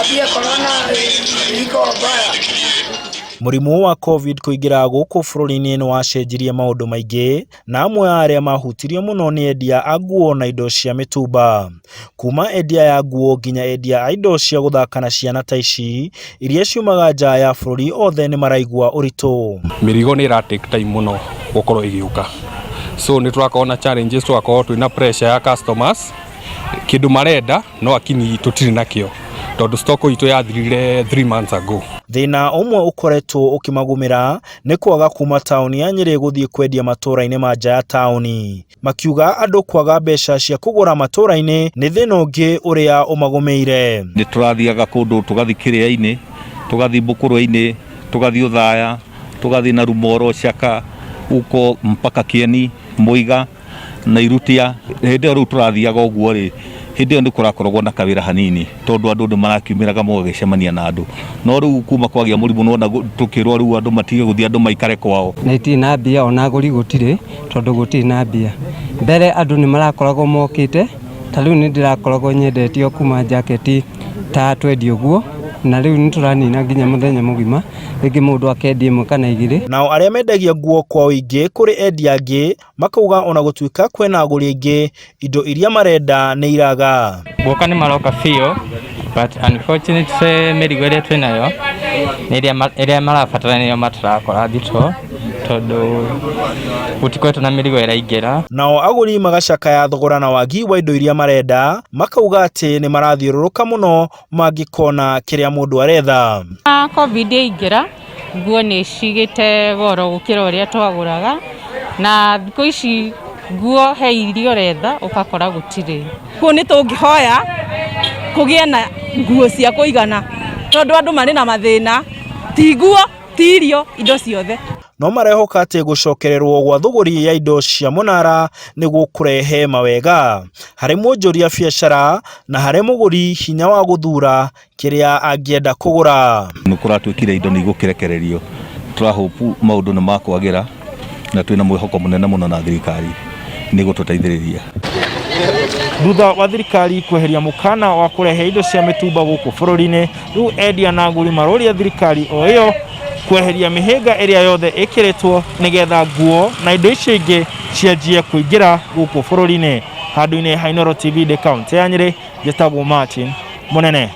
Waambie corona iko mbaya. Mũrimũ wa Covid kũingĩra gũkũ bũrũri-inĩ nĩ wacenjirie maũndũ maingĩ, na amwe a arĩa mahutirio mũno nĩ endia a nguo na indo cia mĩtumba. Kuma endia ya nguo nginya endia a indo cia gũthaka na ciana ta ici, iria ciumaga nja ya bũrũri othe nĩ maraigua ũritũ. Mĩrigo nĩ ĩra take time mũno gũkorwo ĩgĩũka, so nĩ tũrakorwo na challenges, tũgakorwo twĩna pressure ya customers, kĩndũ marenda no akini tũtirĩ nakĩo tondũ stock itũ yathirire 3 months ago. Thĩna ũmwe ũkoretwo ũkĩmagũmĩra nĩ kwaga kuma taũni ya Nyĩrĩ gũthiĩ kwendia matũra-inĩ ma nja ya taũni. Makiuga andũ kwaga mbeca cia kũgũra matũra-inĩ nĩ thĩna ũngĩ ũrĩa ũmagũmĩire. Nĩ tũrathiaga kũndũ, tũgathiĩ Kĩrĩa-inĩ, tũgathiĩ Mbũkũrwe-inĩ, tũgathiĩ Ũthaya, tũgathiĩ na Rumoro, Caka, uko mpaka Kieni, Mũiga na Irutia. Hĩndĩ ĩyo rĩu tũrathiaga ũguo rĩ, hĩndĩ ĩyo nĩ kũrakoragwo na kawĩra hanini tondũ andũ nĩ marakiumĩraga mũgagĩcemania na andũ, no rĩu kuma kwagĩa mũrimũ nĩwona tũkĩrwo rĩu andũ matige gũthiĩ, andũ maikare kwao. Na itirĩ na mbia, ona agũri gũtirĩ tondũ gũtirĩ na mbia. Mbere andũ nĩ marakoragwo mokĩte, ta rĩu nĩ ndĩrakoragwo nyendetio kuma jaketi ta twendi ũguo, na rĩu nĩ tũranina nginya mũthenya mũgima, rĩngĩ mũndũ akendia ĩmwe kana igĩrĩ. Nao arĩa mendagia nguo kwa ũingĩ kũrĩ endia angĩ makauga ona gũtuĩka kwĩna agũri aingĩ, indo iria marenda nĩ iraga. Guoka nĩ maroka biũ, but unfortunately mĩrigo ĩrĩa twĩnayo nĩ ĩrĩa marabatara nĩyo matarakora thitoo tondũ gũtikoretwo na mĩrigo ĩraingĩra. Nao agũri magacakaya thogora na wagi wa indo iria marenda, makauga atĩ nĩ marathiũrũrũka mũno mangĩkona kĩrĩa mũndũ aretha. Covid yaingĩra, nguo nĩ cigĩte goro gũkĩra ũrĩa twagũraga, na thikũ ici nguo he iria ũretha ũgakora gũtirĩ. Kũu nĩ tũngĩhoya kũgĩe na nguo cia kũigana tondũ andũ marĩ na mathĩna, ti nguo, ti irio, indo ciothe. No marehoka atĩ gũcokererwo gwa thũgũri ya indo cia mũnara nĩ gũkũrehe mawega harĩ mwonjoria biacara na harĩ mũgũri hinya wa gũthuura kĩrĩa angĩenda kũgũra. Nĩ kũratuĩkire indo nĩ igũkĩrekererio, tũrahopu maũndũ nĩ makwagĩra na twĩna mwĩhoko mũnene mũno na thirikari nĩ gũtũteithĩrĩria. Thutha wa thirikari kweheria mũkana wa kũrehe indo cia mĩtumba gũkũ bũrũri-inĩ, rĩu endia na agũri maroria thirikari o ĩyo kweheria mĩhĩnga ĩrĩa yothe ĩkĩrĩtwo nĩgetha nguo na indo icio ingĩ cianjie kũingĩra gũkũ bũrũri-inĩ. Handũ-inĩ ha Inooro TV ndĩ kaũntĩ ya Nyĩrĩ, njĩtagwo Martin Mũnene.